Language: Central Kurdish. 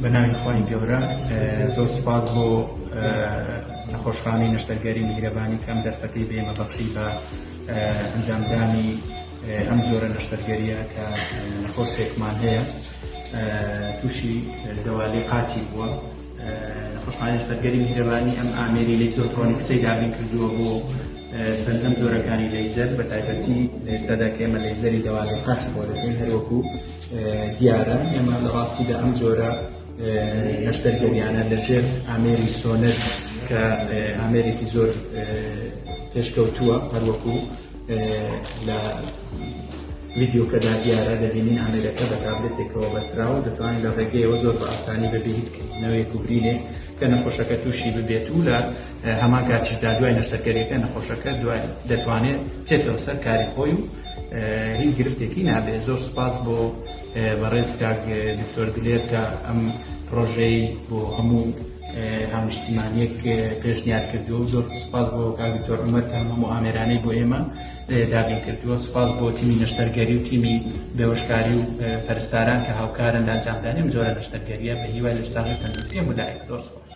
بە ناوی خوای گەورە زۆر سوپاس بۆ نەخۆشخانەی نەشتەرگەری میهرەبانی کە ئەم دەرفەتەی بە ئێمە بەخشی بە ئەنجامدانی ئەم جۆرە نەشتەرگەریە کە نەخۆشێکمان هەیە تووشی دەوالی قاچی بووە. نەخۆشخانەی نەشتەرگەری میهرەبانی ئەم ئامێری لەیزۆترۆنیکسەی دابین کردووە بۆ سەرجەم جۆرەکانی لەیزەر بە تایبەتی لە ئێستادا کە ئێمە لەیزەری دەوالی قاچی بۆ دەکەین هەروەکو دیارە ئێمە لە ڕاستیدا ئەم جۆرە نەشتەرگەریانە لەژێر ئامێری سۆنەر کە ئامێرێکی زۆر پێشکەوتووە هەروەکو لە ڤیدیۆکەدا دیارە دەبینین ئامێرەکە بە تابلێتێکەوە بەستراوە دەتوانین لە ڕێگەیەوە زۆر بە ئاسانی بەبێ هیچ کردنەوەیەک و برینێک کە نەخۆشەکە تووشی ببێت و لە هەمان کاتیشدا دوای نەشتەرگەریەکە نەخۆشەکە دوای دەتوانێت بچێتەوە سەر کاری خۆی و هیچ گرفتێکی نابێت. زۆر سوپاس بۆ بەڕێز کاک دکتۆر دلێر کە ئەم پرۆژەی بۆ هەموو هاونیشتیمانیەک پێشنیار کردووە و زۆر سوپاس بۆ کاک دکتۆر عومەر کە هەموو ئامێرانەی بۆ ئێمە دابین کردووە. سوپاس بۆ تیمی نەشتەرگەری و تیمی بێوەشکاری و پەرستاران کە هاوکارن لە ئەنجامدانی ئەم جۆرە نەشتەرگەریە. بە هیوای لەشساغی و تەندروستی هەموو لایەک. زۆر سوپاس.